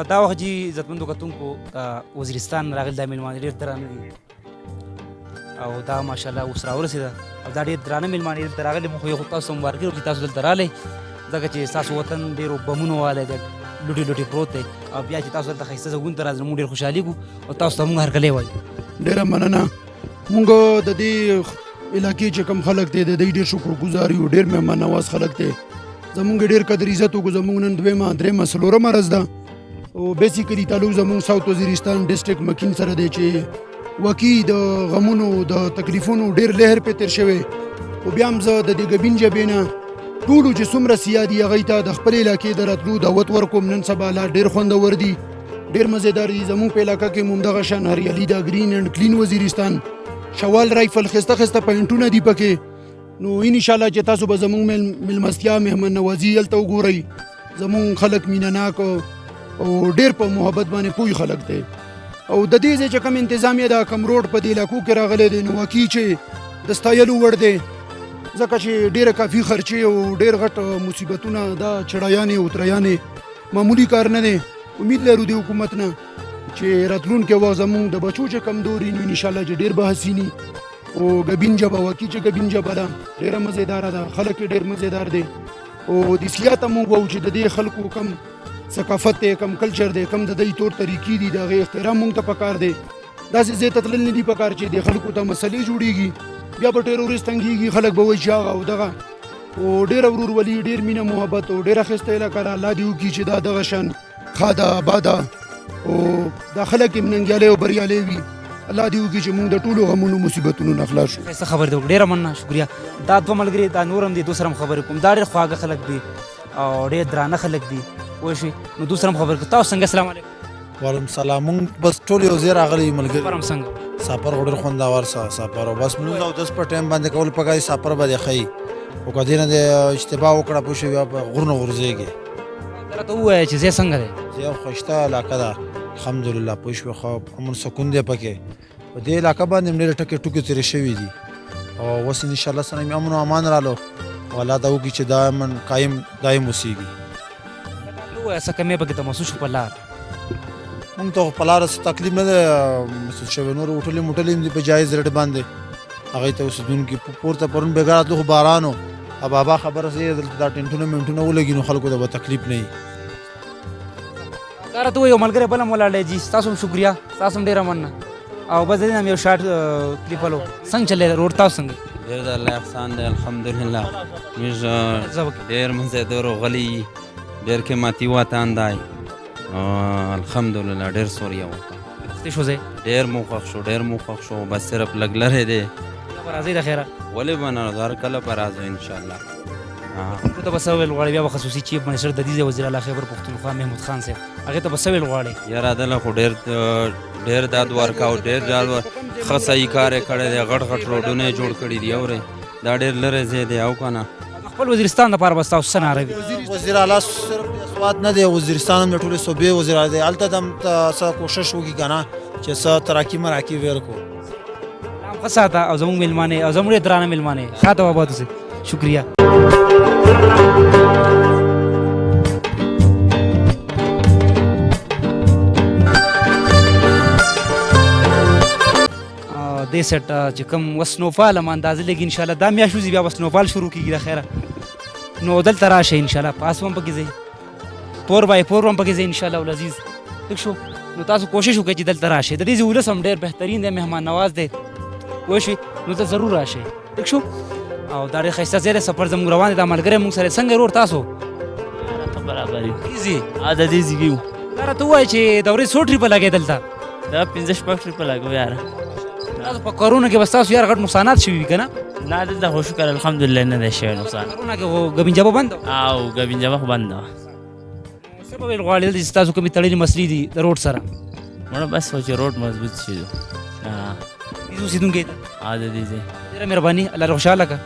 دا وخت جی عزتمندو کتونکو وزیرستان راغلي دا میلمانه ډېر درانه دي او دا ماشاءالله اوس راورسېده او دا ډېر درانه میلمانه دلته راغلي. موږ خو یو خو تاسو ته مبارکي ورکړو چې تاسو دلته راغلئ، ځکه چې ستاسو وطن ډېرو بمونو والی دی، لوټې لوټې پروت دی او بیا چې تاسو دلته ښایسته ځایونو ته راځئ موږ ډېر خوشحالېږو او تاسو ته موږ هرکلی وایو. ډېره مننه. موږ د دې علاقې چې کوم خلک دی د دې ډېر شکرګزار یو، ډېر مهمان نواز خلک دی، زمونږ ډېر قدر عزت وکړو. زمونږ نن دویمه درېیمه څلورمه ورځ ده او بیسیکلی تعلق زمونږ ساوت وزیرستان ډیسټریکټ مکین سره دی چې واقعي د غمونو د تکلیفونو ډېر لهر پې تېر شوی. خو بیا هم زه د دې ګبین جبې نه ټولو چې څومره سیاه دي هغوی ته د خپلې علاقې د راتلو دعوت ورکوم. نن سبا لا ډېر خوندور دي، ډېر مزیدار دي. زمونږ په علاقه کې هم دغه شان هریالي ده، ګرین اینډ کلین وزیرستان، شوال رایفل ښایسته ښایسته پوینټونه دي پکې. نو ان شاء الله چې تاسو به زمونږ میلمستیا مهمان نوازي هلته وګورئ. زمونږ خلک مینه ناک او ډېر په محبت باندې پوه خلک دی او د دې ځای چې کوم انتظام یې دا کوم روډ په دې علاقو کې راغلی دی نو واقعي چې د ستایلو وړ دی، ځکه چې ډېره کافي خرچې او ډېر غټ مصیبتونه دا چړایانې او تریانې معمولي کار نه دی. امید لرو د حکومت نه چې راتلونکی وخت زمونږ د بچو چې کم دوري نو انشاءالله چې ډېر به حسیني او ګبین جبه واقعي چې ګبین جبه ده ډېره مزیداره ده، خلک یې ډېر مزیدار دی او د سیا ته موږ وایو چې د دې خلکو کم ثقافت دی، کم کلچر دی، کم د دوی تور طریقې دي، د هغې احترام موږ ته پکار دی. داسې ځای ته تلل نه دي پکار چې د خلکو ته مسلې جوړېږي، بیا به ټیروریست تنګېږي، خلک به وایي چې هغه او دغه. او ډېره ورورولي، ډېر مینه محبت او ډېره ښایسته علاقه ده. الله دې وکړي چې دا دغه شان ښاده آباده او دا خلک یې ننګیالی او بریالی وي. الله دې وکړي چې موږ د ټولو غمونو مصیبتونو نه خلاص شو. ښایسته خبرې دې وکړې، ډېره مننه، شکریه. دا دوه ملګري دا نور هم دي، دوی سره هم خبرې کوم. دا ډېر خواږه خلک دي او ډېر درانه خلک دي، پوه شوې؟ نو دوی سره هم خبرې کوم. تاسو څنګه؟ السلام علیکم. وعلیکم سلام. مونږ بس ټول یو ځای راغلي یو ملګري. سفر هم څنګه؟ سفر خو ډېر خوندور سفر و، بس مونږ او دس په ټایم باندې کول پکار دي، سفر به دې ښه وي، خو که دې نه دې اشتباه وکړه پوه شوې بیا په غرونو غورځېږې. ته راته ووایه چې ځای څنګه دی؟ ځای خو ښایسته علاقه ده الحمدلله، پوه شوې، ښه امن سکون دی پکې. په دې علاقه باندې هم ډېرې ټکې ټوکې تېرې شوې دي او اوس انشاءالله سره مې امن او امان رالو او الله دا وکړي چې دا امن قایم دایم اوسېږي. ته ووایه څه کمی پکې ته محسوس شو په لار؟ مونږ ته خو په لاره څه تکلیف نه دی محسوس شوی، نور هوټلې موټلې هم دي په جایز ریټ باندې هغې ته اوسېدونکي. پورته پرون بېګا راتلو خو باران و، بابا خبره سي دلته دا ټینټونه مینټونه ولګي نو خلکو ته به تکلیف نه وي. دا راته ووایه یو ملګری بل هم ولاړ دی جي، ستاسو هم شکریه، ستاسو هم ډېره مننه. او بس د دې نه هم یو شارټ کلیپ ولو. څنګه چلی روډ تاسو څنګه؟ ډېر د الله احسان دی الحمدلله. موږ ډېر مزیدار او غلي، ډېر قیمتي وطن دی الحمدلله، ډېر سوریه وطن. خوښ شو ځای؟ ډېر مو خوښ شو، ډېر مو خوښ شو، بس صرف لږ لرې دی. بیا به راځئ د خیره؟ ولې به نه راځو، هر کله به راځو انشاءالله. خلکو ته به څه ویل غواړې؟ بیا به خصوصي چیف منسټر د دې ځای وزیر اعلی خیبر پښتونخوا محمود خان صاحب هغې ته به څه ویل غواړې؟ یاره دله خو ډېر ډېر داد ورکاو، ډېر داد ښه صحیح کار یې کړی دی، غټ غټ روډونه یې جوړ کړي دي. اورې دا ډېر لرې ځای دی او که نه؟ خپل وزیرستان لپاره به ستاسو څه ناره وي؟ وزیر اعلی صرف د سوات نه دی، وزیرستان هم د ټولې صوبې وزیر اعلی دی، هلته د هم څه کوشش وکړي که نه چې څه ترقي مراقي ورکړو. نام ښه ساته او زموږ مېلمانه او زموږ ډېر درانه مېلمانه، ښاد او آباد اوسئ، شکریه. دې سیټ چې کوم وس سنوفال هم اندازه لګي ان شاء الله دا میاشت وځي بیا به سنوفال شروع کېږي د خیره. نو دلته راشه ان شاء الله، پاس هم پکې ځئ، پور بای پور هم پکې ځئ ان شاء الله العزیز. ټیک شو؟ نو تاسو کوشش وکړئ چې دلته راشئ. د دې ځای ولس هم ډېر بهترین دی، مهمان نواز دی، پوه شوې؟ نو ته ضرور راشئ. ټیک شو؟ او دا ډېر ښایسته ځای دی، سفر زموږ روان دی، دا ملګری موږ سره. څنګه ورور تاسو؟ برابر یو. ځي؟ د دې ځای یو. دا راته ووایه چې د ورځې څو ټریپه لګې دلته؟ دا 5 شپږ ټریپه لګو یاره. تاسو په کارونو کې به ستاسو یار غټ نقصانات شوي وي که نه؟ نه دلته خو شکر الحمدلله نه دی شوی نقصان. کارونه کې خو ګبین جبه بنده وه؟ او ګبین جبه خو بنده وه. څه به ویل غواړې دلته چې ستاسو کومې تړلې مسلې دي د روډ سره؟ مړه بس خو چې روډ مضبوط شي. دې اوسېدونکی دی؟ د دې ځای. ډېره مهرباني، الله دې خوشحاله کړه.